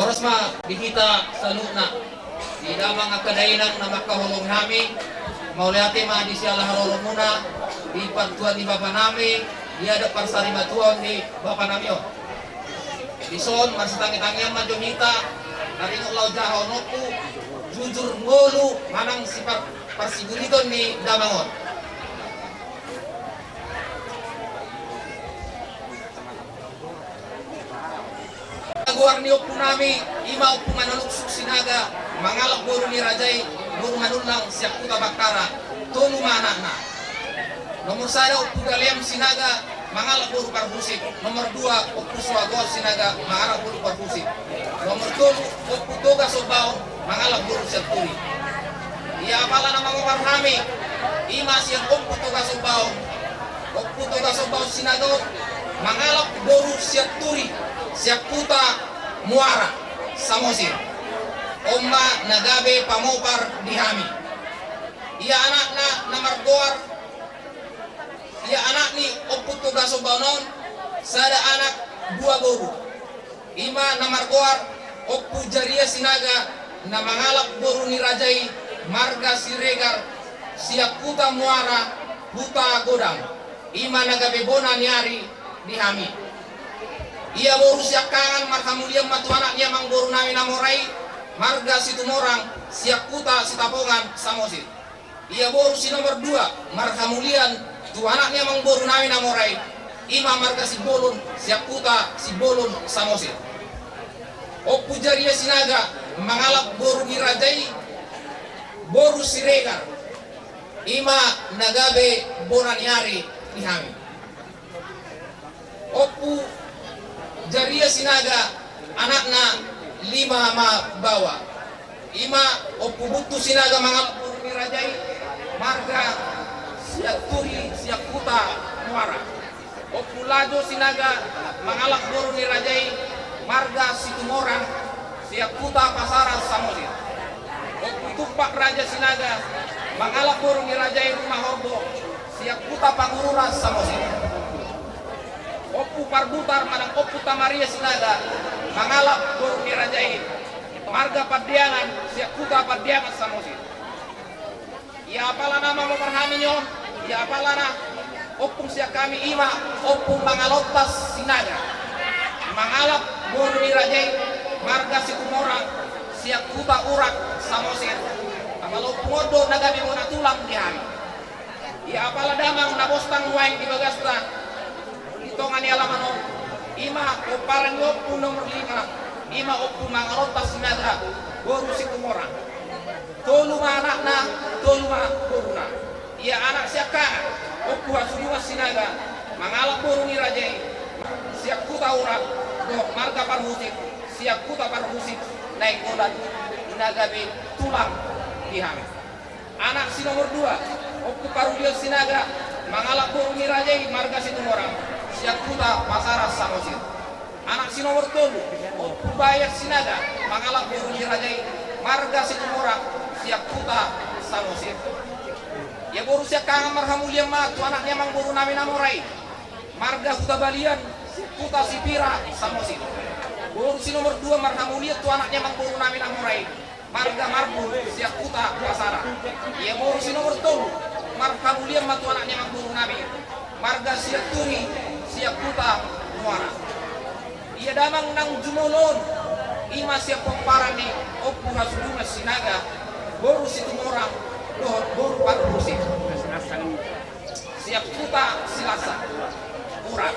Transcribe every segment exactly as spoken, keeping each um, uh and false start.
Horas ma di hita saluhutna, di damang angka dainang na mangkaholongi hami. Mauliate ma di siala haroromuna di partua ni bapa nami, di adat parsarimatuaon ni bapa nami on. Dison marsitangitangian ma jo hita, taringot laho jaha on, ompu, jujur ngolu manang sipar parsiguriton ni damang on. Goar ni ompu nami, ima Ompu Manuluksuk Sinaga, mangalap boru ni raja i, boru Manullang, sian Huta Bakkara, tolu ma anakna. Nomor sada Ompu Galeam Sinaga, mangalap boru Parhusip. Nomor dua Ompu Soagoan Sinaga, mangalap boru Parhusip. Nomor tolu Ompu Toga Sombaon, mangalap boru Sianturi. Ia apala na mamopar hami, ima sian Ompu Toga Sombaon. Ompu Toga Sombaon Sinaga on mangalap boru Sianturi, sian Huta Muara, Samosir. On ma na gabe pamopar di hami. Ia anakna na margoar, ia anak ni Ompu Toga Sombaon on, sada anak dua boru. Ima na margoar Ompu Jaria Sinaga, na mangalap boru ni raja i, marga Siregar, sian Huta Muara, Huta Godang. Ima na gabe bona ni ari di hami. Ia boru siangkangan marhamulian ma tu anak ni amangboru nami na mora i, marga Situmorang, sian Huta Sitapongan, Samosir. Ia boru si nomor dua marhamulian tu anak ni amangboru nami na mora i, ima marga Simbolon, sian Huta Simbolon, Samosir. Ompu Jaria Sinaga mangalap boru ni raja i, boru Siregar. Ima na gabe bona ni ari di hami. Ompu Jaria Sinaga, anakna lima ma baoa. Ima Ompu Buttu Sinaga mangalap boru ni raja i, marga Sianturi, sian Huta Muara. Ompu Lajo Sinaga mangalap boru ni raja i, marga Situmorang, sian Huta Pasara, Samosir. Ompu Tumpak Raja Sinaga mangalap boru ni raja i, Rumahorbo, sian Huta Pangurura, Samosir. Ompu Parbutar manang Ompu Tamaria Sinaga mangalap boru ni raja i, marga Pandeangan, sian Huta Pandeangan, Samosir. Ia apala na mamopar hami on, ia apala na ompung sian hami, ima Ompu Mangalontas Sinaga mangalap boru ni raja i, marga Situmorang, sian Huta Urak, Samosir. Apala ompung on do na gabe bona tulang di hami. Ia apala damang na bostang nuaeng di bagasta, di tonga ni alaman on, ima pomparan ni ompu nomor lima, ima Ompu Mangalontas Sinaga, boru Situmorang. Tolu ma anakna, tolu ma boruna. Ia anak siangkangan, Ompu Hasudungan Sinaga mangalap boru ni raja i, sian Huta Urak, dohot marga Parhusip, sian Huta Parhusip, Nainggolan, na gabe tulang di hami. Anak si nomor dua, Ompu Parulian Sinaga, mangalap boru ni raja i, marga Situmorang, sian Huta Pasara, Samosir. Anak si nomor tolu, Ompu Bayan Sinaga, mangalap boru ni raja i, marga Situmorang, sian Huta Samosir. Ia boru siangkangan marhamulian ma tu anak ni amangboru nami na mora i, marga Hutabalian, sian Huta Sipira, Samosir. Boru si nomor dua marhamulian tu anak ni amangboru nami na mora i, marga Marbun, sian Huta Pasara. Ia boru si nomor tolu marhamulian ma tu anak ni amangboru nami, marga Sianturi, sian Huta Muara. Ia damang nang jumolo on, ima sian pomparan ni Ompu Hasudungan Sinaga, boru Situmorang, dohot boru Parhusip, sian Huta Silasa, Urak.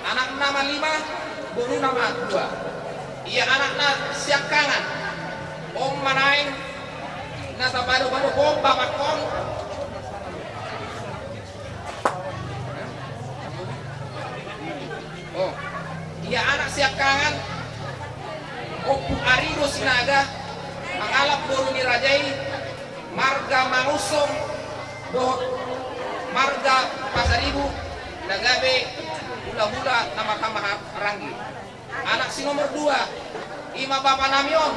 Anakna ma lima, boruna ma dua. Ia anakna siangkangan, on ma naeng na tapadopado pompa mangkon. Oh. Ia anak siangkangan, Ompu Arido Sinaga, mangalap boru ni raja i, marga Mangunsong, dohot marga Pasaribu, na gabe hulahula na marhamaranggi. Anak si nomor dua, ima bapa nami on,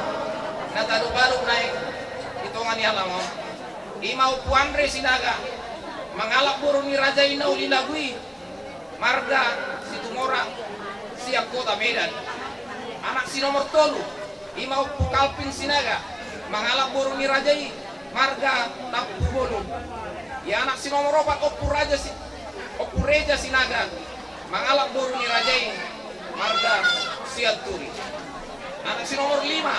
na tadopadop naeng di tonga ni alaman on. Ima Ompu Andre Sinaga, mangalap boru ni raja i na uli lagu i, marga Situmorang, sian Kota Medan. Anak si nomor tolu, I ma Ompu Kalvin Sinaga, mangalap boru ni raja i, marga Tampubolon. Ia anak si nomor opat Ompu Raja Si-, Ompu Reja Sinaga, mangalap boru ni raja i, marga Sianturi. Anak si nomor lima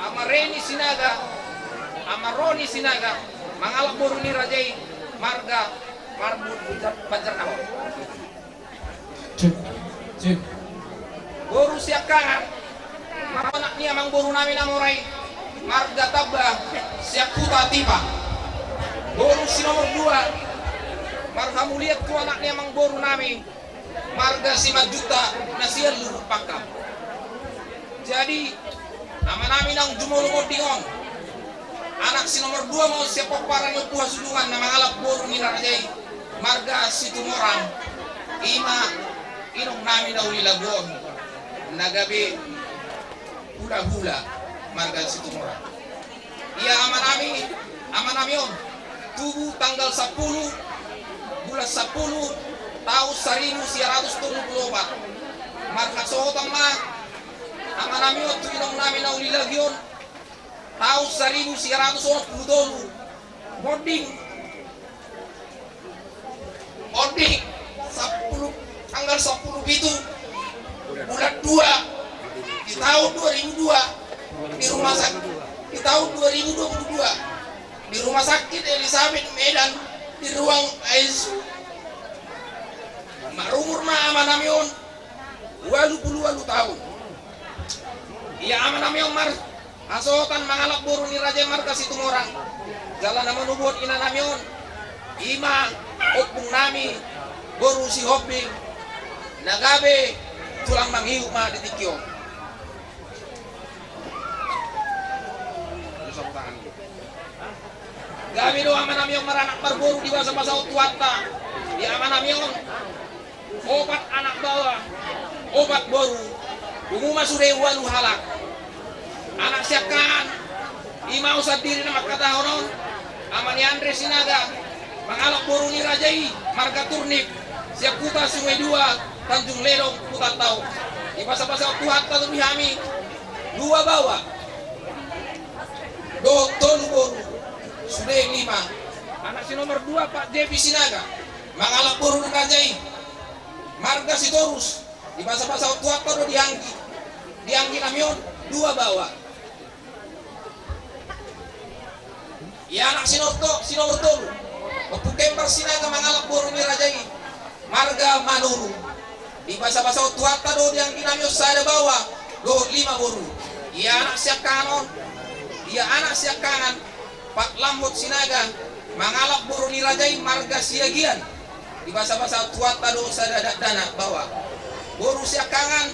Ama Reni Sinaga, Ama Roni Sinaga, mangalap boru ni raja i, marga Marbun Banjar-, Banjarnahor. Sip, sip. Boru siangkangan, anak ni amangboru nami na mora i, marga Tamba, sian Huta Tipa. Boru si nomor dua, marhamulian tu anak ni amangboru nami, marga Simanjuntak, na sian Luruk Pangkang. Jadi, amanami naung jumolo monding on, anak si nomor dua ma on sian pomparan ni Ompu Hasudungan na mangalap boru ni raja i, marga Situmorang, i ma inong nami na uli lagu on, na gabe hulahula, marga Situmorang. Ia amanami, amanami on, tubu tanggal sampulu, bulan sampulu, taon saribu sia ratus tolu pulu opat. Marhasohotan ma amanami on tu inong nami na uli lagu on, taon saribu sia ratus onom pulu tolu. Monding. Monding, sampulu, tanggal sampulu pitu bulan dua, di taon dua ribu dua, di rumah sakit, di taon dua ribu dua puluh dua, di Rumah Sakit Elizabeth Medan, di ruang I C U. Marumur ma amanami on ualu pulu ualu taon. Ia amanami on mar- hasohotan mangalap boru ni raja i marga Situmorang. Jala na manobuhon inanami on, i ma ompung nami, boru Sihombing, na gabe tulang mangihut ma di tingki on. Gabe do amanami on maranak marboru di basa-basa on Tuhanta. Ia amanami on opat anak baoa, opat boru, pungu ma sude ualu halak. Anak siangkangan, i ma au sandiri na mangkatahon on, ama ni Andre Sinaga, mangalap boru ni raja i, marga Turnip, sian Huta Sungai Dua, Tanjung Ledong, Hutanta on. Di basa-basa on Tuhanta do di hami, dua baoa dohot tolu boru, sude lima. Anak si nomor dua, Pak Jepi Sinaga, mangalap boru ni raja i, marga Sitorus. Di basa-basa on Tuhanta do di anggi, di angginami on dua baoa. Ia anak si nomor to-, si nomor tolu, Ompu Kembar Sinaga, mangalap boru ni raja i, marga Manurung. Di basa-basa on Tuhanta do di angginami on sada baoa dohot lima boru. Ia anak siangkangan on, ia anak siangkangan, Pak Lambot Sinaga, mangalap boru ni raja i, marga Siagian. Di basa-basa on Tuhanta do sada dakdanak baoa. Boru siangkangan,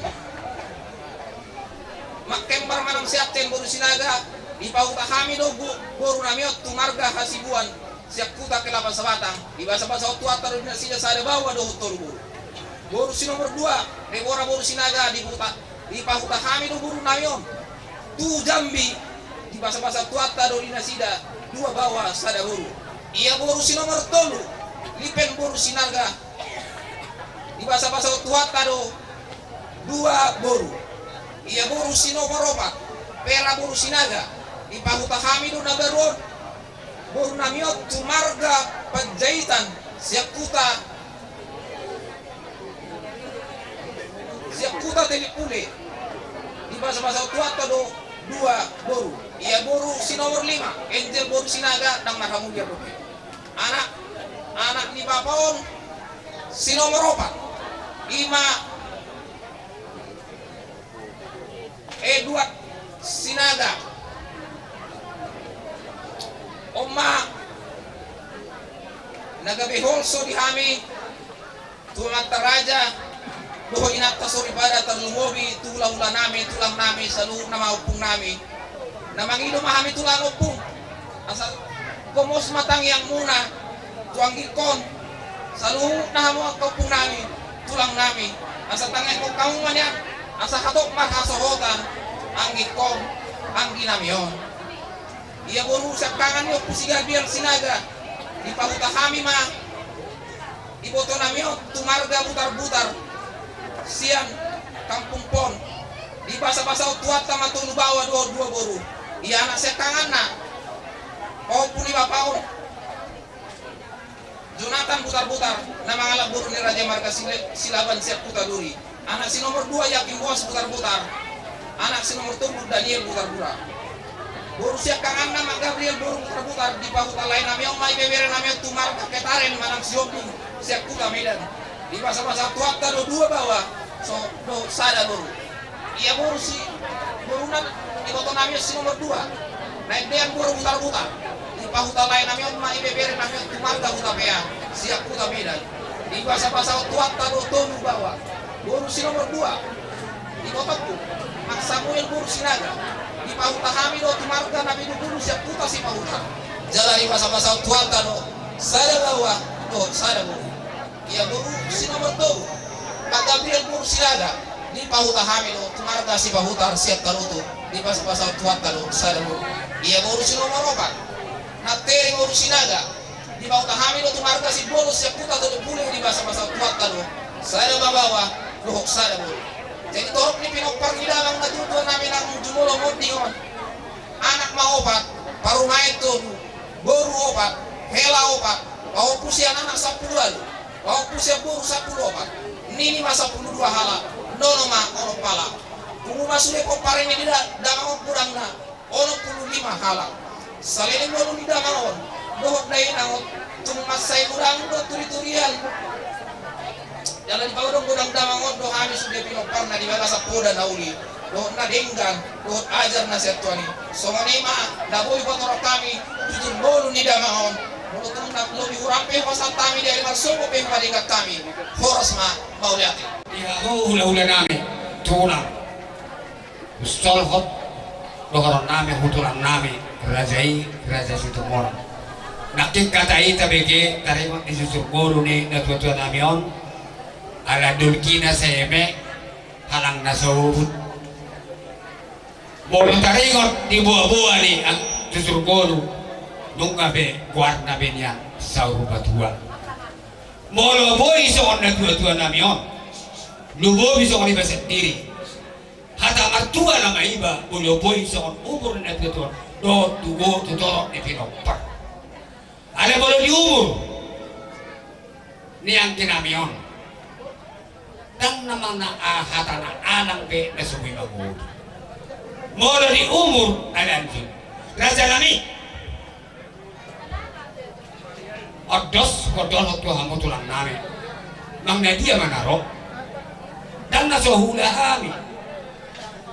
Mak Kembar manang Siancen boru Sinaga, dipahuta hami do bo-, borunami on tu marga Hasibuan, sian Huta Kelapa Sabatang. Di basa-basa on Tuhanta do di nasida sada baoa dohot tolu boru. Boru si nomor dua, Debora boru Sinaga, dipahuta, dipahuta hami do borunami on tu Jambi. Di basa-basa on Tuhanta do di nasida dua baoa sada boru. Ia boru si nomor tolu, Lipen boru Sinaga, di basa-basa on Tuhanta do dua boru. Ia boru si nomor opat, Pera boru Sinaga, dipahuta hami do na baru on borunami on tu marga Panjaitan, sian Huta, sian Huta Tebing Pule. Di basa-basa on Tuhanta do dua boru. Ia boru si nomor lima, Enjel boru Sinaga, ndang marhamulian dope. Anak, anak ni bapa on si nomor opat, i ma Edward Sinaga. On ma na gabe holso di hami tu amanta raja dohot inanta soripada, tarlumobi tu hula-hulanami, tulangnami, saluhutna ma ompungnami. Na mangido ma hami tulang ompung, asa gomos ma tangiangmuna tu anggingkon, saluhutna hamu angka ompungnami, tulangnami, asa tangiangkon hamu ma nian, asa hatop marhasohotan anggingkon, angginami on. Ia boru siangkangan ni Ompu Sigarbiang Sinaga, dipahuta hami ma ibotonami on tu marga Butarbutar, sian Kampung Pon. Dibasabasahon Tuhanta ma tolu baoa dohot dua boru. Ia anak siangkanganna, pahompu ni bapa on, Jonatan Butarbutar, na mangalap boru ni raja marga Sile-, Silaban sian Huta Duri. Anak si nomor dua Yakin Boas Butarbutar. Anak si nomor tolu Daniel Butarbutar. Boru siangkanganna ma Gabriel boru Butarbutar, dipahuta laenami on ma ibebere nami on tu marga Ketaren manang Sihombing sian Huta Medan. Dibasabasahon Tuhanta do dua baoa, so dohot sada boru. Ia boru si, boruna, iboto nami on si nomor dua, Naendean boru Butarbutar. Dipahuta laenami on ma ibebere nami on tu marga Hutapea sian Huta Medan. Dibasabasahon Tuhanta do tolu baoa. Boru si nomor dua, ibotongku, Mang Samuel boru Sinaga. Dipahuta hami do tu marga Napidupulu sian Huta Sipahutar. Jala dibasabasahon Tuhanta do sada baoa dohot sada boru. Ia boru si nomor tolu, Mang Gabriel boru Sinaga. Dipahuta hami do tu marga Sipahutar sian Tarutung. Dibasabasahon Tuhanta do sada boru. Ia boru si nomor opat, Nanteri boru Sinaga. Dipahuta hami do tu marga Simbolon sian Huta Tolopulu. Dibasabasahon Tuhanta do sada baoa dohot sada boru. Jadi torop ni pinompar ni damang natuatua nami naung jumolo monding on, anak ma opat, parumaen tolu, boru opat, hela opat, pahompu sian anak sampulu ualu, pahompu sian boru sampulu opat, nini ma sampulu dua halak, nono ma onom halak. Pungu ma sude pomparan ni da-, damang on godangna onom pulu lima halak. Saleleng ngolu ni damang on dohot dainang on, tung mansai godang do turiturian. Jala dipagodang godang damang on do hami sude pinomparna di bagasan poda na uli dohot na denggan dohot ajar na sian Tuhan i. Songon i ma na boi hupatorang hami tutur ngolu ni damang on. Molo tung na lobi hurang pe hupasahat hami, di ari marsomba pe hupadenggan hami. Horas ma, mauliate. Di hamu hulahula nami, tulang. Husolhot do haroronami tu tulang nami, raja i, Raja Situmorang. Nangkin hata i tabege taringot di tutur ngolu ni natuatua nami on, ala dolok i na saeme, halang na saobut. Molo taringot di boaboa ni, ah, tutur ngolu, nunga be goarna be nian saur matua. Molo boi songon natuatua nami on, lumobi songon iba sandiri. Hata martua nama iba, molo boi songon umur ni natuatua dohot tugo tu torop ni pinompar. Alai molo di umur ni anggi nami on, ndang na manang aha hata na alang pe na so boi mangolu. Molo di umur, alai anjing, raja nami. Ondos, ondos tu hamu tulang nami. Manang na dia ma na ro? Ndang na so huula hami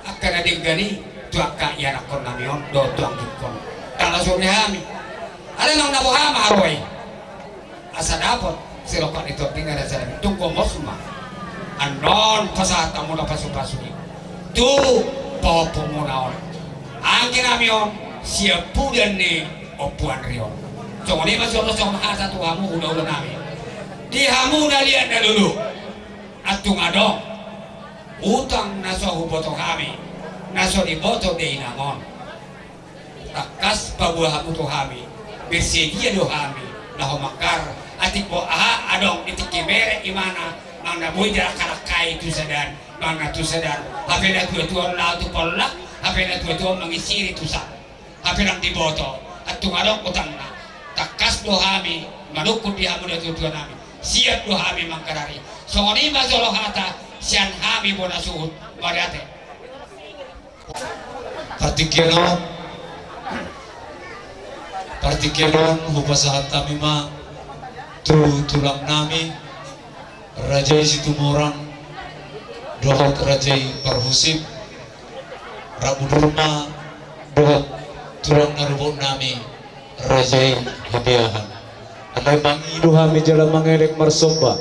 angka na denggan i tu angka ianakkon nami on dohot tu anggingkon. Ndang na so huula hami. Alai manang na boha ma haroa i, asa dapot sirongkap ni tondi na raja nami, tung gomos ma annon pasahat hamuna pasupasu i tu pahompumuna on. Anggi nami on siampudan ni Ompu Andri on. Songon i ma songon, songon hata tu hamu hulahula nami. Di hamu na liat na lolo, antung adong utang na so huboto hami, na so diboto dainang on. Tangkas paboa hamu tu hami, bersedia do hami laho manggarar. Atik boha adong di tingki merek imana, manang na boi dirangkarangkai tu sadari, manang na tu sadari. Hape natuatua on laho tu pollak, hape natuatua on mangisiri tu sahit. Hape ndang diboto, antung adong utangna. Tangkas do hami manungkun di hamu natuatua nami. Siap do hami manggarar i. Songon i ma jolo hata sian hami bona suhut. Mauliate. Partingkian on, partingkian on hupasahat hami ma tu tulang nami, Raja i Situmorang dohot Raja i Parhusip, rap udur ma dohot tulang na rorobot nami, Raja i Hatiahan. Alai mangido hami jala mangelek marsomba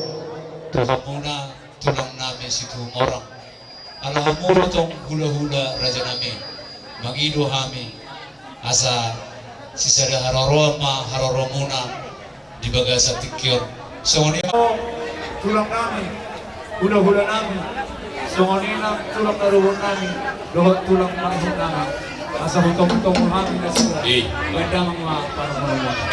tu hamuna tulang nami Situmorang. Ala hamu do tong hulahula raja nami, mangido hami asa sisada haroroan ma haroromuna di bagasan tingki on. Songon i ma tulang nami, hulahula nami, songon i nang tulang na rorobot nami dohot tulang parhusip nami, asa hutomutomu hami nasida. Baen damang ma parhormatan.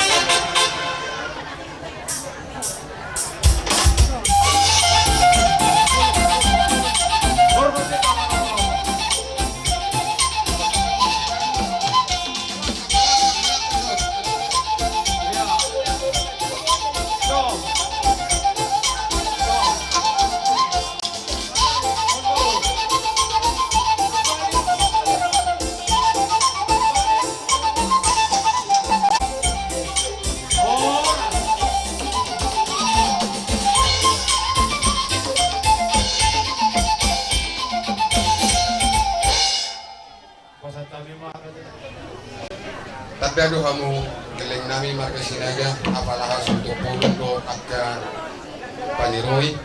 Tanda do hamu gelleng nami marga Sinaga, apala hasuhuton bolon do angka paniroi,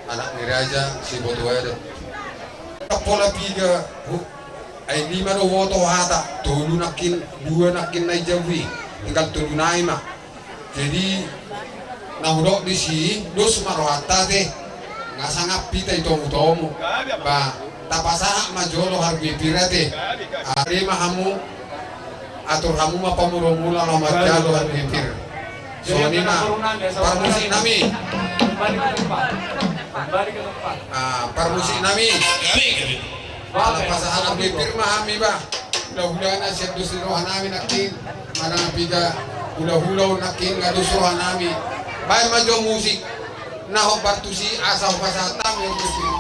anak ni raja, siboto adat. Pola piga, hu-, ai lima do huboto hata, tolu nangkin, dua nangkin na i jabu i, tinggal tolu nai ma. Jadi, na hudok disi, dos ma rohanta ate, nga sangap hita i tomu-tomu. Ba, tapasahat ma jolo harbipir ate. Ari ma hamu, atur hamu ma pamuruon muna laho manjalo harbipir. Songon i ma, parmusik nami. Ah, parmusik nami. Ala pasahat harbipir ma hami ba. Hula-hulana sian dos ni roha nami nangkin. Manang piga hula-hula nangkin nga dos roha nami. Baen ma jo musik na hombar tusi asa hupasahat hami harbipir.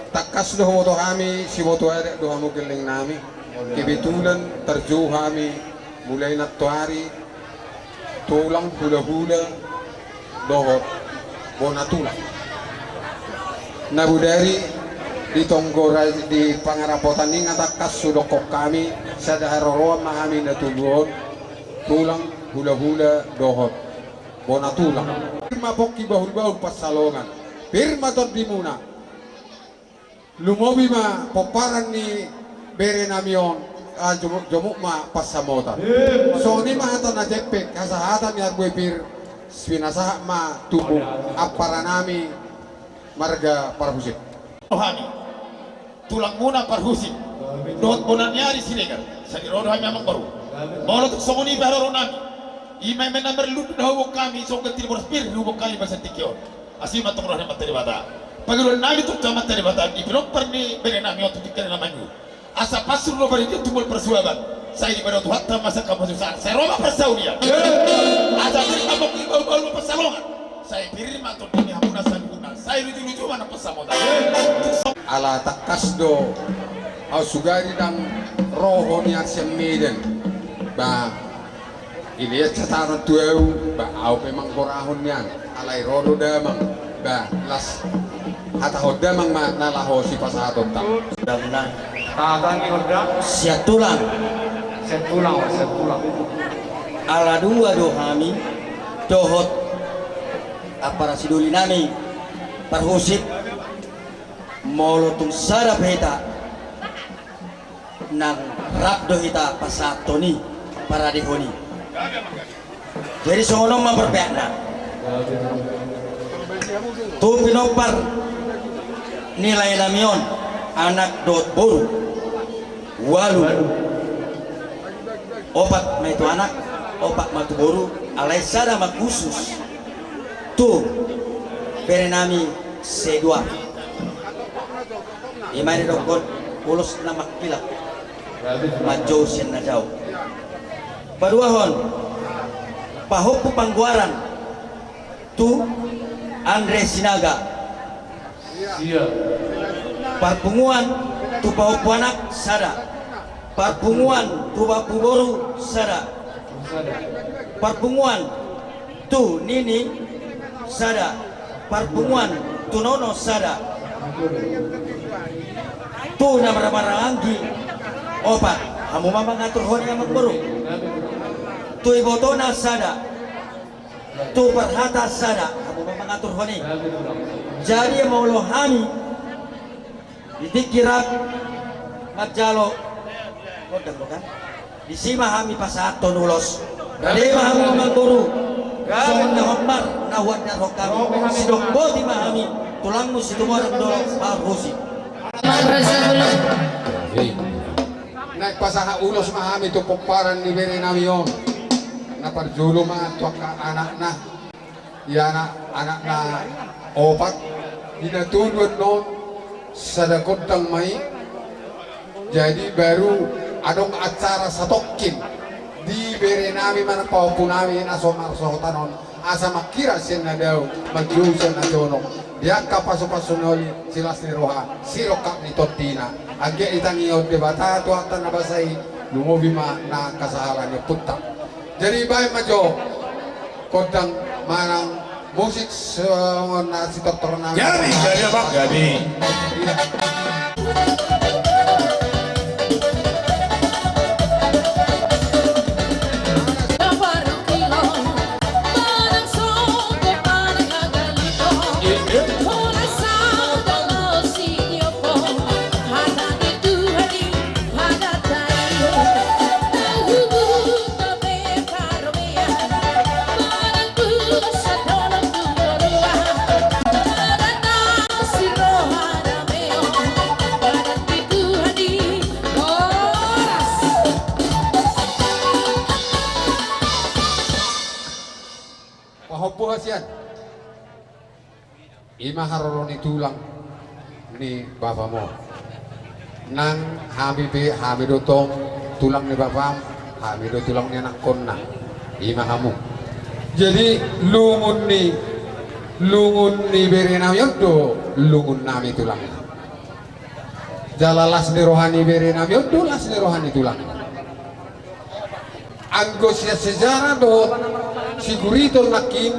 Tangkas do huboto hami, siboto adat do hamu gelleng nami. Kebetulan tarjou hami mulai nantoari tulang, hula-hula dohot bona tulang. Na bodari di tonggo ra-, di pangarapotan i nga tangkas hudokkon hami, sada haroroan ma hami na tolu on, tulang, hula-hula dohot bona tulang. Pir ma pongki bahul-bahul pansalongan. Pir ma tondimuna. Lumobi ma pomparan ni Bere nami on, ah, jomuk, jomuk ma pansamotan. Songon i ma hata na jempek, hasahatan ni argue pir, pinasahat ma tu ampara nami marga Parhusip. Hami, tulangmuna Parhusip, dohot bona ni ari Siregar, sai ro do hami amangboru. Molo tung songon i pe haroro nami, i ma eme na marlundu na hubung hami, songon ganti ni boras pir hubung hami basa tingki on. Asi ma tong roha ni Amanta Debata. Pangidoan nami tung tu Amanta Debata, di pinompar ni bere nami on tu tingki na mangihut. Asa pansur do partingkian, tumbuhon parsuaban. Sai dipadao Tuhanta ma angka hasusaan. Sai ro ma parsaulian. Asa pir ma pongki, bahulbahul ma pansalongan. Sai pir ma tondi ni hamuna saluhutna. Sai lujuluju ma nang pansamotan. Ala tangkas do ahu sugari nang ro ho nian sian Medan. Ba Ilean satanon tu ahu, ba ahu pe manggorahon nian, alai ro do damang, ba las hatahon damang ma na laho sipasahatonta. Damang. Tatangi honda. Sian tulang. Sian tulang, sian tulang. Ala dua do hami, dohot ampara sidoli nami, Parhusip, molo tung sada pe hita, nang rap do hita pasahathon i, paradehon i. Jadi songon on ma parpeakna. Tu pinompar ni lae nami on, anak dohot boru, ualu. Opat ma i tu anak, opat ma tu boru, alai sada ma khusus tu bere nami Seduar. I ma didokkon ulos na mangkilap, manjou sian na jao. Paduahon, pahompu panggoaran tu Andre Sinaga. Parpunguan tu pahompu anak sada. Parpunguan tu pahompu boru sada. Parpunguan tu nini sada, parpunguan tu nono sada, tu na marhahamaranggi opat. Hamu ma mangaturhon i amangboru. Tu ibotona sada, tu parhata sada, hamu ma mangaturhon i. Jadi molo hami di tingki rap manjalo gondang do kan, disi ma hami pasahathon ulos. Rade ma hamu amangboru. Songon na hombar na huandarhon hami, sidok boti ma hami, tulangmu Situmorang dohot Parhusip. Naeng pasahat ulos ma hami tu pomparan ni bere nami on. Na parjolo ma tu angka anakna. Ia anak, anakna opat, di na tolu annon, sada gondang ma i. Jadi baru adong acara satongkin di bere nami manang pahompu nami na so marsohotan on, asa mangkirap sian na dao, manjou sian na jonok. Di angka pasupasu na uli, silas ni roha, sirongkap ni tondina. Anggiat ditangihon Debata Tuhanta na basa i, lumobi ma na angka sahala ni ompunta. Jadi baen ma jo gondang manang musik songon na sitortor nami. Gabe, gabe, Abang, gabe. Iya. Pahompu hasian. I ma haroro ni tulang ni bapam on. Nang hami pe, hami do tong tulang ni bapam, hami do tulang ni anakkonna. I ma hamu. Jadi lungun ni, lungun ni bere nami on do lungun nami tulang. Jala las ni roha ni bere nami on do las ni roha ni tulang. Anggo sian sejarah dohot siguriton nangkin,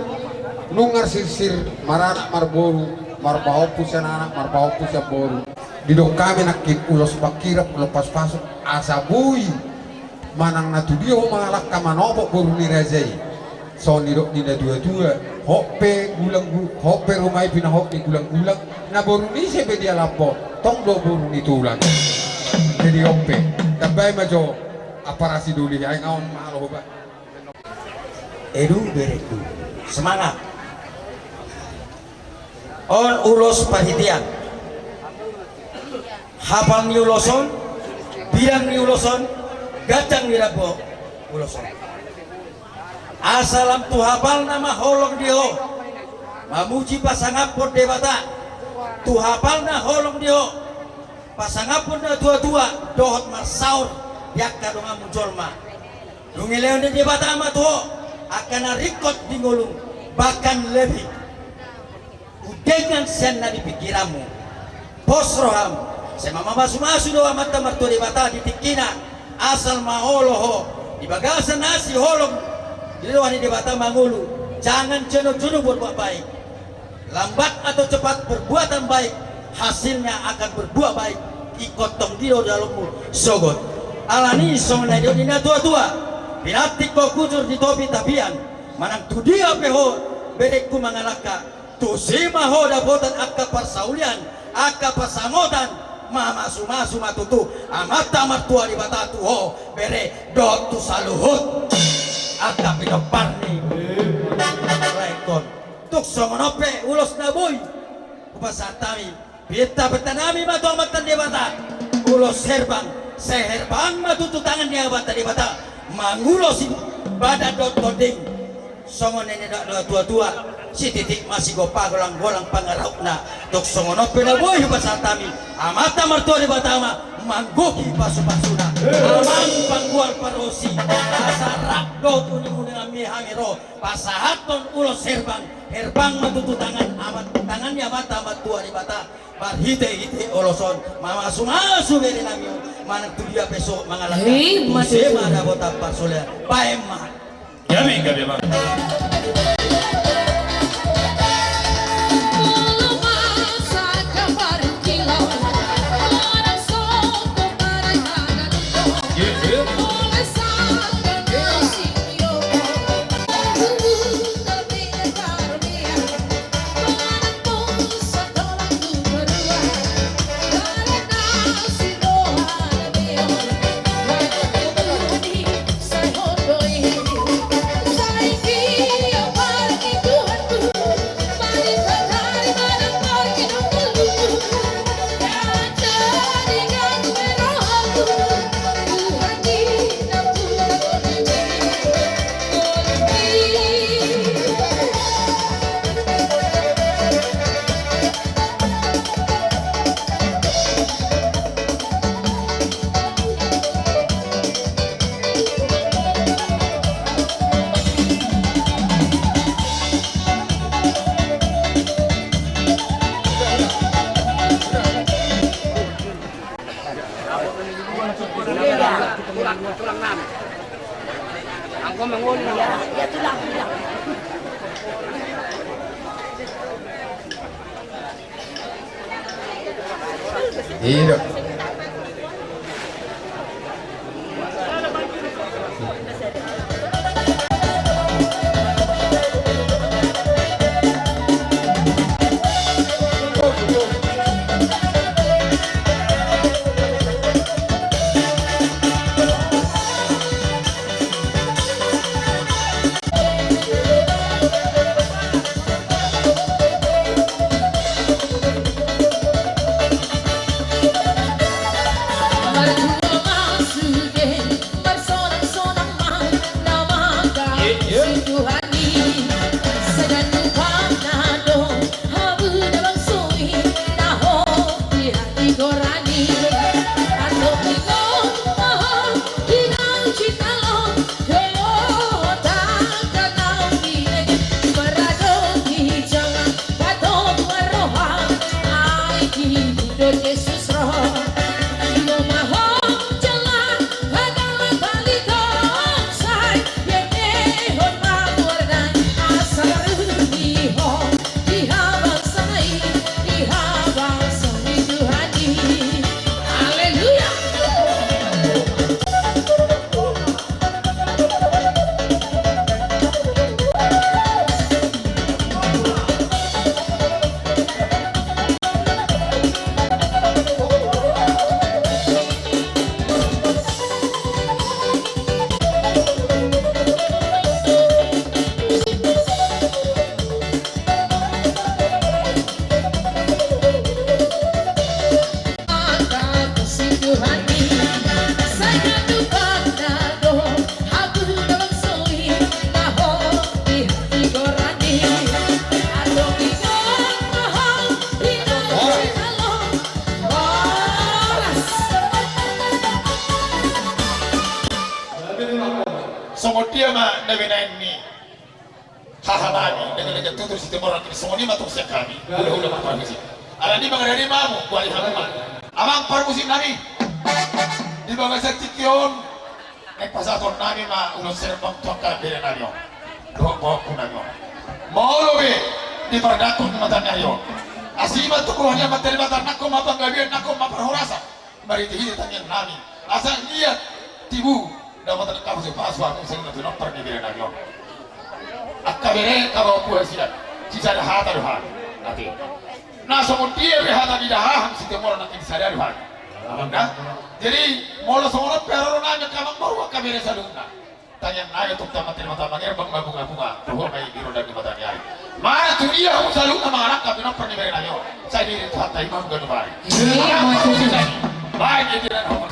nunga sirsir maranak marboru, marpahompu sian anak, marpahompu sian boru. Didok hami nangkin ulos pangkirap, ulos pasupasu, asa boi manang na tu dia ho mangalangka manopot boru ni raja i. Songon nidok ni na tuatua, hot pe gulang gu-, hot pe ruma i pinahot ni gulanggulang, na boru ni ise pe dialaphon, tong do boru ni tulang. Jadi ompe. Tambai ma jo aparasi duli, ai ngaon malo ba. Edu bereku. Semangat. On ulos parhitean. Hapal ni ulos on, bidang ni ulos on, ganjang ni rambu ulos on. Asa lam tu hapalna ma holong di ho mamuji pasangaphon Debata. Tu hapalna holong di ho pasangaphon natuatua dohot marsaor di angka donganmu jolma. Dung dilehon ni Debata ma tu ho angka na ringkot di ngolum, bahkan lebih. Udengan sian na di pingkiranmu. Pos roham, sai mamasumasu do Amanta Martua Debata di tingkina, asal ma olo ho di bagasan asi holong di roha ni Debata mangolu. Jangan jenuh-jenuh berbuat baik. Lambat atau cepat perbuatan baik hasilnya akan berbuah baik. Ingkon tong dilo dalanmu sogot. Alani songon na nidok ni natuatua, pinantik ho hujur di topi tapian. Manang tu dia pe ho berengku mangalangka, tusi ma ho dapotan angka parsaulian, angka pasangotan. Mamasumasu ma tutu Amanta Martua Debata tu ho bere dohot tu saluhut angka pinompar ni laengkon. Tung songon on pe ulos na boi hupasahat hami, pinta-pintanami ma tu Amanta Debata. Ulos herbang, sai herbang ma tutu tangan ni Amanta Debata mangulosi badan dohot tondi. Songon na nidok ni natuatua, sititik ma sigompa, golang-golang pangarahutna. Tung songon on pe na boi hupasahat hami, Amanta Martua Debata ma manggohi pasupasuna. Amang panggual pargonsi, asa rap dohot uning-uninganmi hami ro pasahathon ulos herbang. Herbang ma tutu tangan Amat, tangan ni Amanta Martua Debata. Marhite-hite ulos on, mamasumasu berenami on, manang tu dia pe sogot mangalangka, hei, tusi ma dapotan parsaulian. Baen ma. Gabe, gabe ma. Iya. Na binaen ni haha nami, dengan-dengan tutur Situmorang, songon i ma tong sian hami hulahula marparmusik. Alani i mangaradei ma hamu, boari hamu ma. Amang parmusik nami, di bagasan tingki on, naeng pasahaton nami ma ulos herbang tu angka bere nami on dohot pahompu nami on. Molo be dipardangkon ni mata ni ari on, asi ma tu roha ni Amanta Debata, nangkok ma panggabean, nangkok ma parhorasan. Marhite-hite tangiang nami, asa liat tibu, dapotan angka pasupasu, hamu saluhutna pinompar ni bere nami on. Angka bere, tabo puha sian, sisada hata do hami. Ate. Na songon dia be hata ni dahahang Situmorang nangkin sada do hami. Amang da. Jadi molo songon on pe haroro nami angka amang boru, angka bere saluhutna. Tangiang nami tong tu Amanta Debata, mangerbang ma bunga-bunga, toho ma i di rondang ni mata ni ari. Manang tu dia hamu saluhutna mangalangka pinompar ni bere nami on, sai diiring Tuhanta i ma hamu ganup ari. Baen, itiran ho.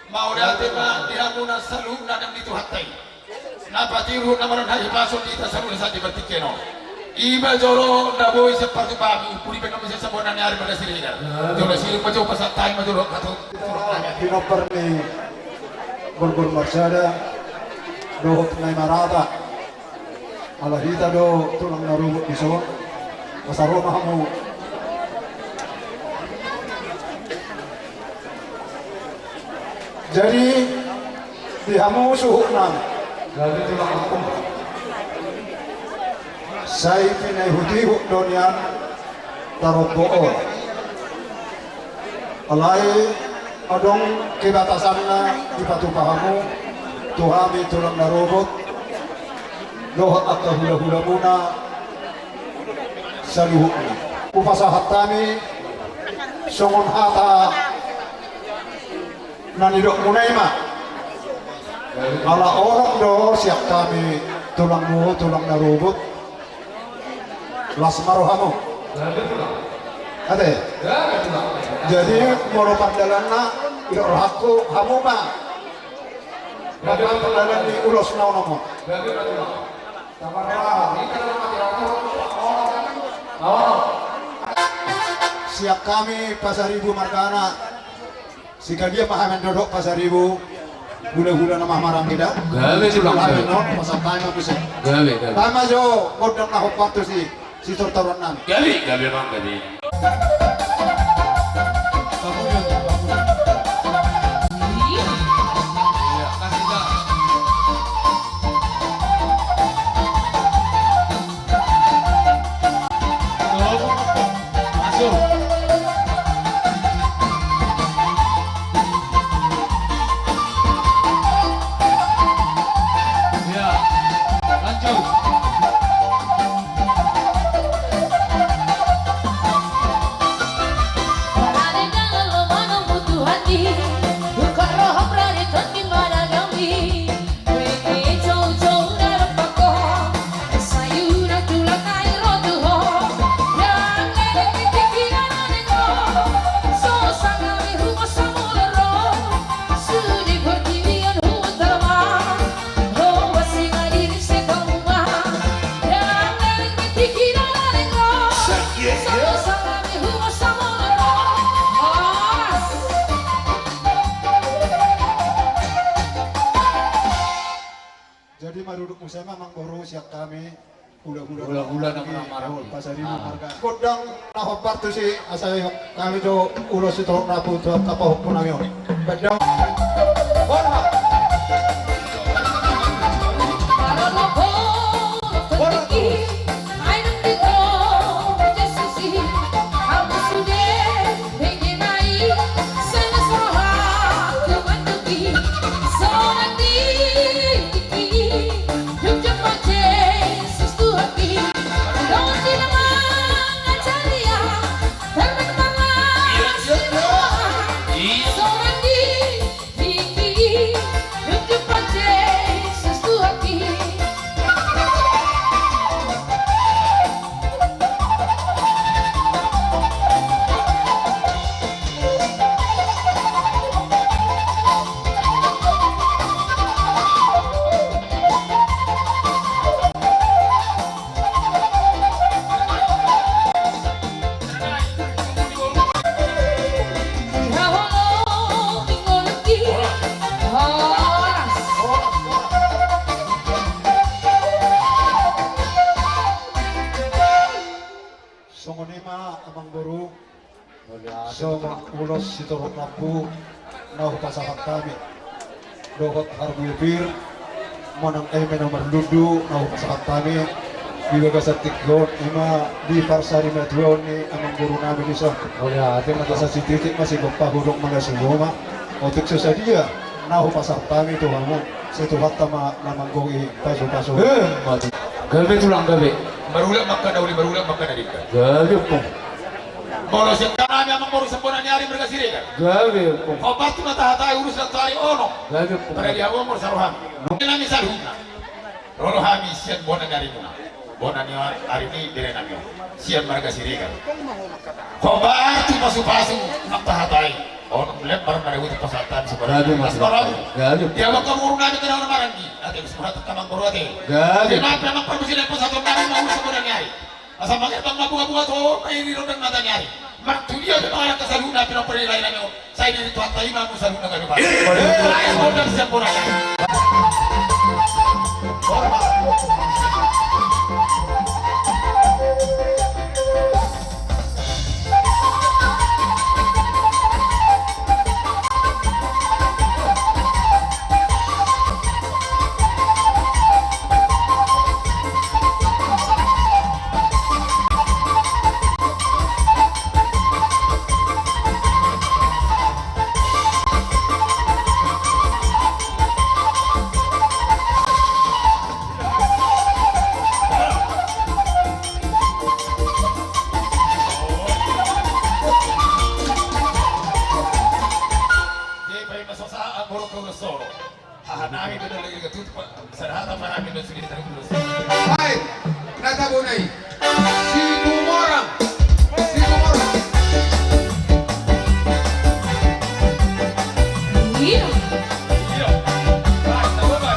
Mauliate ma di hamuna saluhutna dang di Tuhanta i. Na patiru na manon hahipason di hita saluhutna sahat di partingkian on. Ima jolo na boi sian partupaon i, umpuni pe nang sian samboan ni ari ma na Siregar. Jolo sirung ma jolo pasahat hami ma jolo hatu. Pinompar ni Borgor Marsada dohot Nai Marata. Ala hita do tulang na rorobot dison. Asa ro ma hamu. Jadi di hamu suhutna, sai pinaihut-ihut do nian tarombo on. Alai adong kebatasanna dipatupa hamu tu hami tulang na rorobot dohot angka hulahulamuna saluhutna. Hupasahat hami songon hata na nidokmuna i ma. Ala onom do sian hami tulangmu, tulang na rorobot. Las ma rohamu. Ate. Jadi molo pardalananna, didok rohangku hamu ma pardalan ni ulos na onom on. Sian hami Pasaribu margana. Singkalian ma hami mandok Pasaribu, hulahula na marhahamaranggi da. Gabe, Tulang, gabe. Hami non, pasahat hami ma muse. Gabe, gabe. Tama jo gondang na hombar tu si, sitortoron nami. Gabe, gabe, Amang, gabe. Jadi maruduk muse ma, Amangboru, sian hami hulahula, hulahula na marhahamaranggi, Pasaribu marga. Gondang na hombar tusi, asa hami jo ulos sitorop rambu tu angka pahompu nami on. Gondang. Gondang. Songon i ma, Amangboru. Songon ulos sitorop rambu na hupasahat hami dohot harbue pir manang eme na marlundu na hupasahat hami di bagasan tingki on, i ma di parsarimatua on ni amangboru nami dison. Mauliate ma. Asa sititik ma sigompa hudok ma na sumoma. Otik so sadia na hupasahat hami tu hamu, sai Tuhanta ma na manggohi pasupasu. Eh, mati. Gabe, Tulang, gabe. Marulak ma angka na uli, marulak ma angka na denggan. Gabe, Ompung. Molo sian hami, Amangboru, sian bona ni ari marga Siregar. Gabe, Ompung. Hombar tu na tahatai, ulos na tahatai, ono. Gabe, Ompung. Pada dia umur saroham. Nami saluhutna. Ro do hami sian bona ni arimuna. Bona ni ari ni bere nami on. Sian marga Siregar. Hombar tu pasupasu na tahatai. Ono lembar marga tu pasahat hami. Gabe, Mas. Gabe. Dia bangka muru nami kena maranggi. Ate, Amangboru, ate. Gabe. Dia nami, Amangboru, sian pasahat nami, Amangboru, sian bona ni ari. Asa mangherbang ma bungabunga tu on, ma i di rondang mata ni ari. Martudia pe ma angka saluhutna pinompar ni lae nami on. Sai diri Tuhanta i ma hamu saluhutna gabe pala. Eh, eh, eh. Lae gondang sian bona ni ari. Hai, na tabona i. Situmorang. Situmorang. Iya. Iya. Hai, tabona.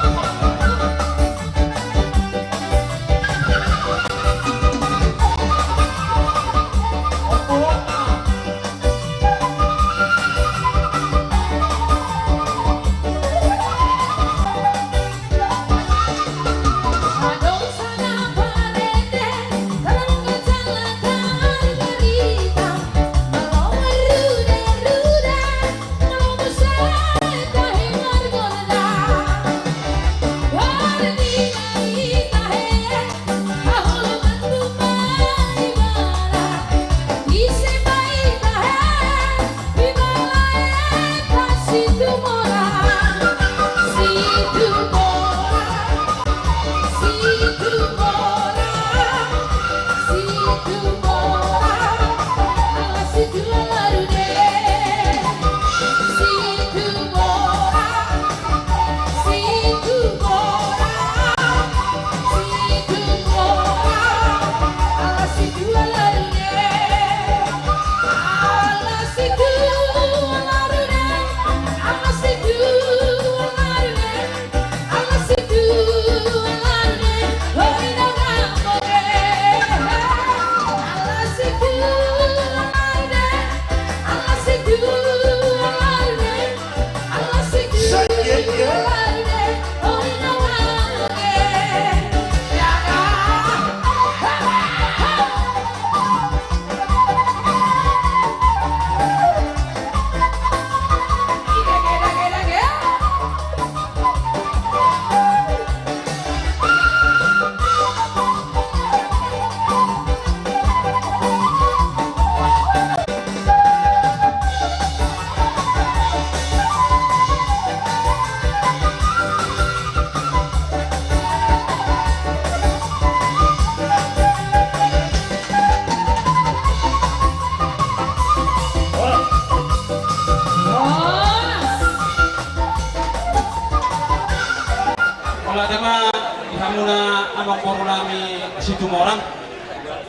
Mauliate ma di hamuna amangboru nami Situmorang,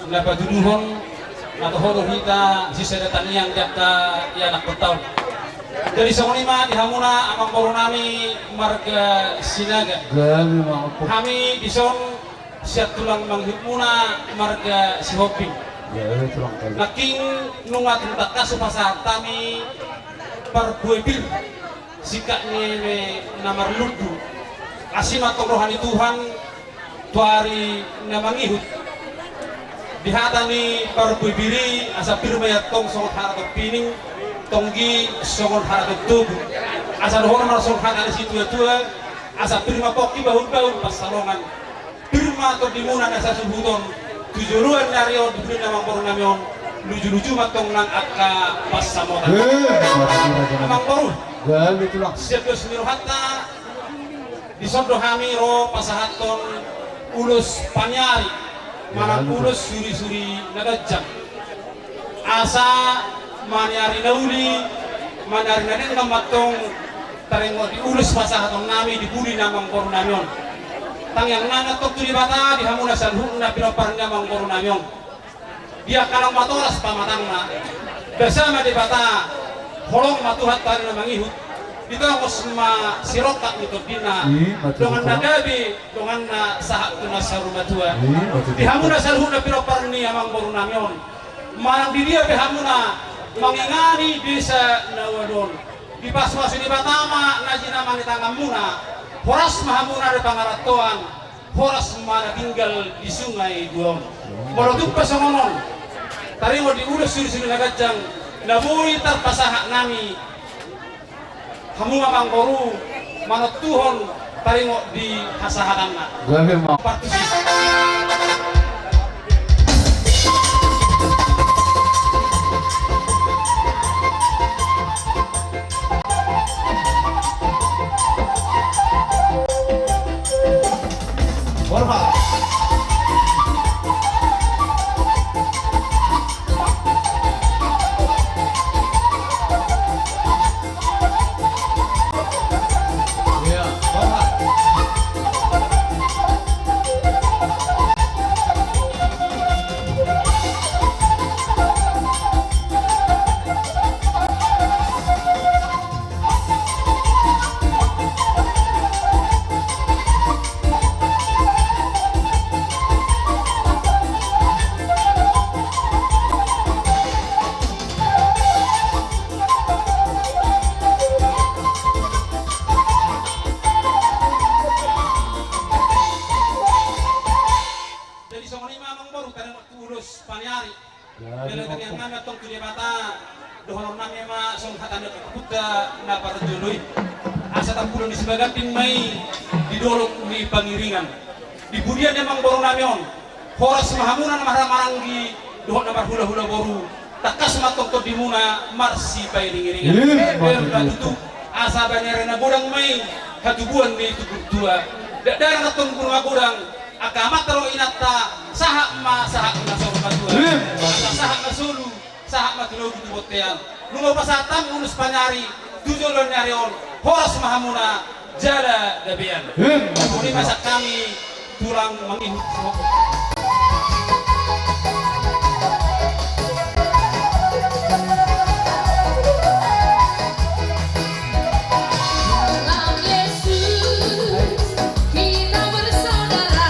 na patuduhon na toho do hita sisada tangiang di angka ianakhonta on. Jadi songon i ma di hamuna amangboru nami marga Sinaga. Gabe ma, amangboru. Hami dison sian tulang mangihutmuna marga Sihombing. Gabe, tulang, gabe. Nangkin nunga tung tangkas hupasahat hami parbue pir, singkat ni eme na marlundu. Asi ma antong roha ni Tuhan tu ari na mangihut. Di hata ni parbue pir i, asa pir ma i antong songon haraton pining, tonggi songon haraton togu. Asa dohonon ma songon hata ni situatua, asa pir ma pongki, bahulbahul pansalongan. Pir ma tondimuna na sasuhuton tu joloan ni ari on, di pudi ni amangboru nami on, lujuluju ma antong nang angka pansamotan. Eh, amangboru. Gabe, tulang. Sian dos ni rohanta, dison do hami ro pasahathon ulos paniari manang ulos surisuri na ganjang. Asa maniari na uli, maniari na denggan ma antong taringot di ulos pasahaton nami di pudi ni amangboru nami on. Tangiang nami antong tu Debata di hamuna saluhutna pinompar ni amangboru nami on. Di angka na matoras pamatangna, basa ma Debata, holong ma Tuhan tu ari na mangihut, ditongos ma sirongkap ni tondina, i ma tutu, dongan na gabe, dongan na sahat tu na saur matua. I ma tutu. Di hamuna saluhutna pinompar ni amangboru nami on, manang di dia pe hamuna mangingani desa na ua do on, dipasupasu Debata ma na jinama ni tanganmuna, horas ma hamuna di pangarantoan, horas ma na tinggal di Sungai Dua on. Molo tung pe songon on, taringot di ulos surisuri na ganjang na boi tarpasahat nami, hamu ma amangboru manontuhon taringot di hasahatanna. Gabe ma. Partusi. Jadi songon i ma amangboru taringot tu ulos paniari. Jadi, jadi, tangiang nami antong tu Debata, dohonon nami ma songon hata ni angka ompunta na parjolo i. Asa tampulon ni Sibaganding ma i di dolok ni Pangiringan. Di pudian ni amangboru nami on, horas ma hamuna na marhahamaranggi dohot na marhulahula boru, tangkas ma antong tondimuna marsipairingiringan. Ima tutu. Asa baniari na godang ma i hatubuan ni tubu tua. Dakdanak antong bulu magodang, angka amanta dohot inanta, sahat ma sahat tu na saur matua. Ima tutu. Asa sahat ma solu, sahat ma tu lobi tu bontean. Nunga hupasahat hami ulos paniari tu joloan ni ari on, horas ma hamuna jala gabean. Ima tutu. Songon i ma sian hami tulang mangihut. Kita bersaudara.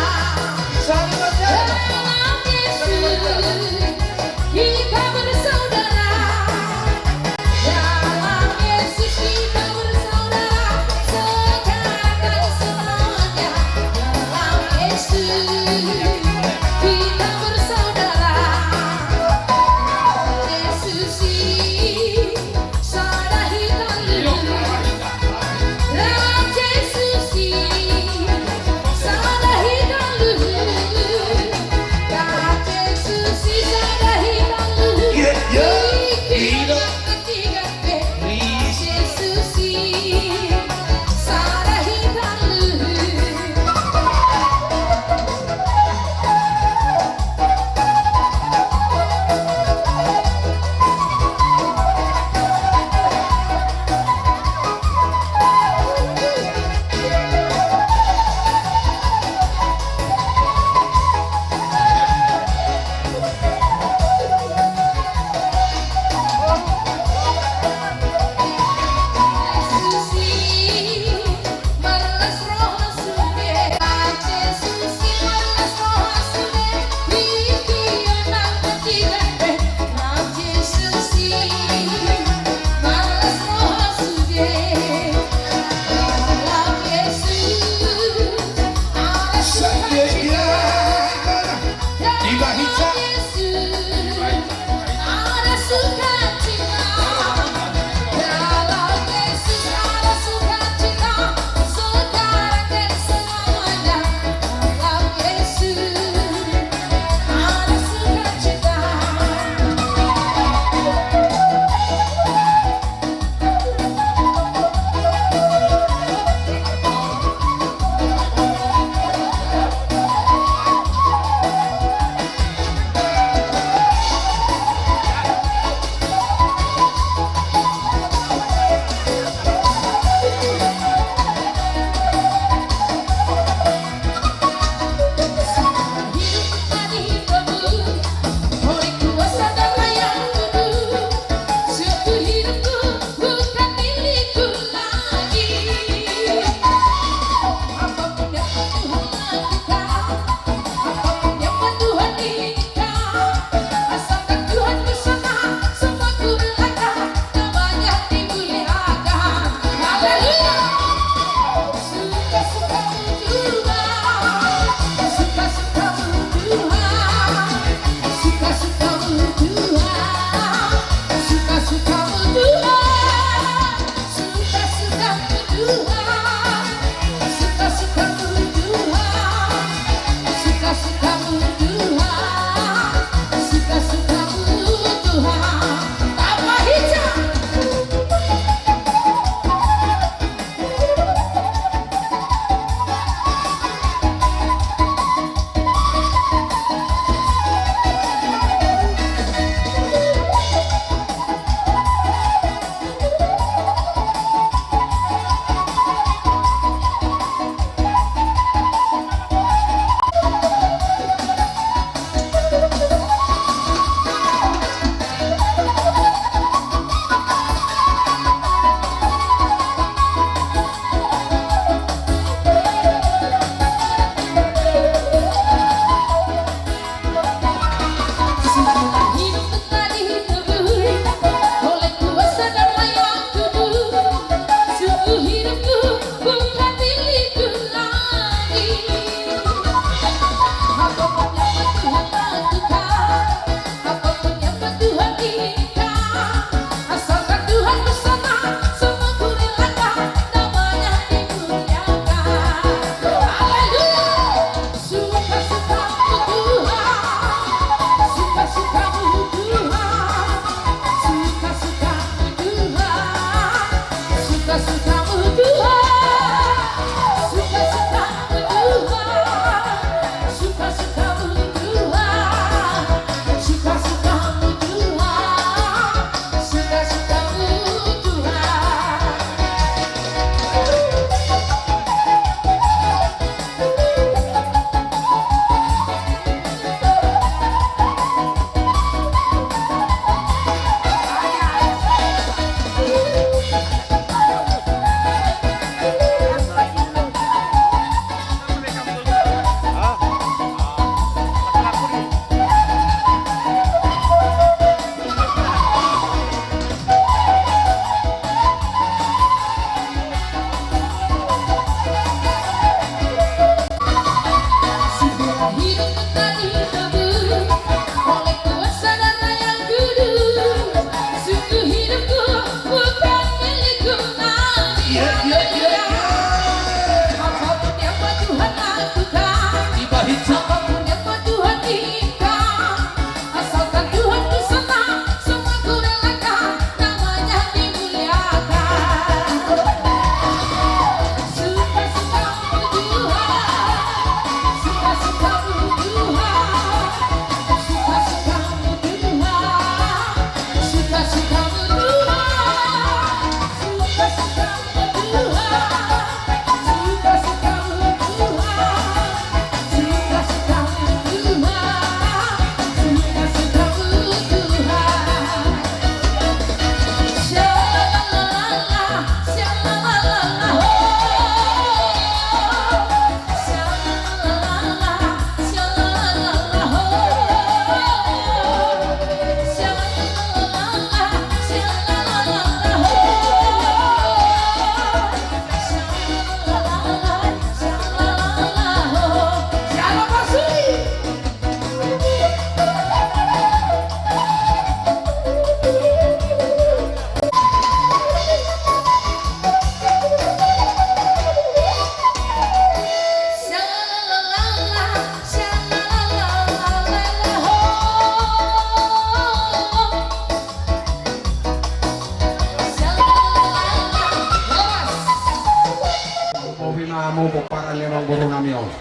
Hamu pomparan ni amangboru nami on.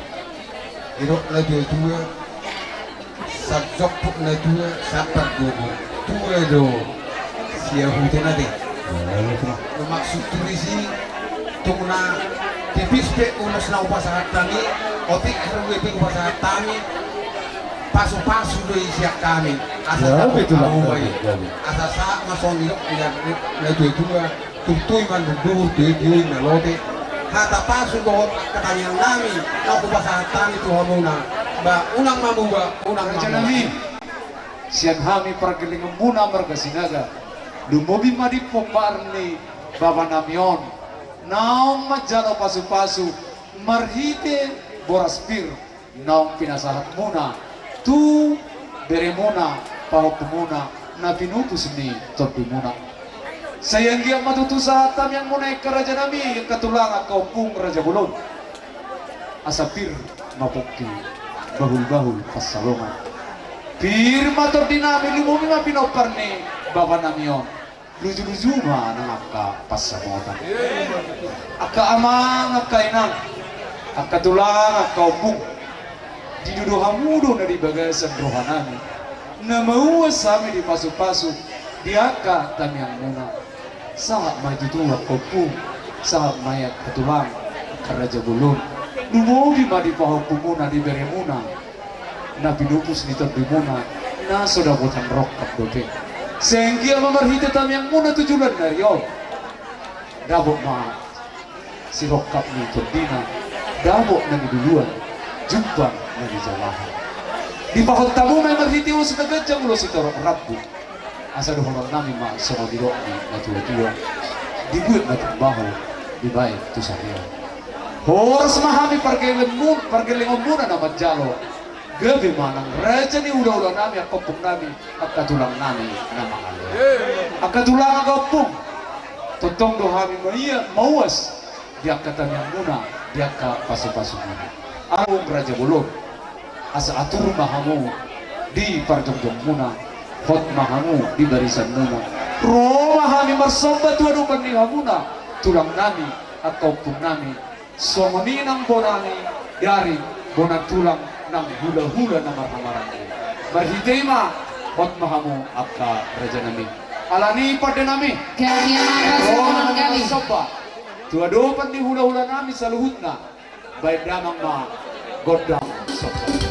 Didok na tua-tua, sajomput na tua, sahat gogo. Tua do siahutena te. Maksud tu disi, tung na tipis pe ulos na hupasahat hami, otik rue pe hupasahat hami, pasu-pasu do i sian hami. Asa sahat ma songon nidok na tua-tua. Tutu i mandunduhur, tutu i malote. Hata pasu dohot angka tangiang nami na hupasahat hami tu hamuna. Ba unang mamuba, unang mamuba. Raja nami, sian hami pargellengonmuna marga Sinaga, lumobi ma di pomparan ni bapa nami on, naung manjalo pasu-pasu marhite boras pir naung pinasahatmuna tu beremuna, pahompumuna na pinupus ni tondimuna. Sai anggiat ma tutu sahat tangiangmuna, angka raja nami, angka tulang, angka ompung raja bolon. Asa pir ma pongki, bahul-bahul pansalongan. Pir ma tondi nami, lumobi ma pinompar ni bapa nami on. Luju-luju ma nang angka pansamotan. Angka amang, angka inang, angka tulang, angka ompung. Dido hamu do na di bagasan roha nami, na mauas hami dipasu-pasu di angka tangiangmuna. Sahat ma i tutu angka ompung, sahat ma i angka tulang, angka raja bolon. Lumobi ma di pahompumuna, di beremuna na pinupus ni tondimuna, na so dapotan rongkap dope. Sai anggiat ma marhite tangiangmuna tu joloan ni ari on, dapot ma sirongkap ni tondina, dapot na niluluan, jumpang na nijalahan. Dipahot hamu ma i marhite ulos na ganjang, ulos sitorop rambu. Asa dohonon nami ma songon nidok ni na tua-tua: Dibuat ma tumbahon, dibaen tu sarean. Horas ma hami pargellengonmuna na manjalo. Gabe ma nang raja ni hula-hula nami, angka ompung nami, angka tulang nami na mangalean. Angka tulang, angka ompung, tongtong do hami mauas di angka tangiangmuna, di angka pasu-pasumuna. Agung raja bolon, asa atur ma hamu di parjongjongmuna, hot ma hamu di barisanmuna. Ro ma hami marsomba tu adopan ni hamuna tulang nami, angka ompung nami, songon i nang bona ni ari, bona tulang, nang hula-hula na marhahamaranggi. Marhite i ma hot ma hamu, angka raja nami. Alani i, pande nami, gabe ma ro ma hami marsomba tu adopan ni hula-hula nami saluhutna. Baen damang ma gondang somba.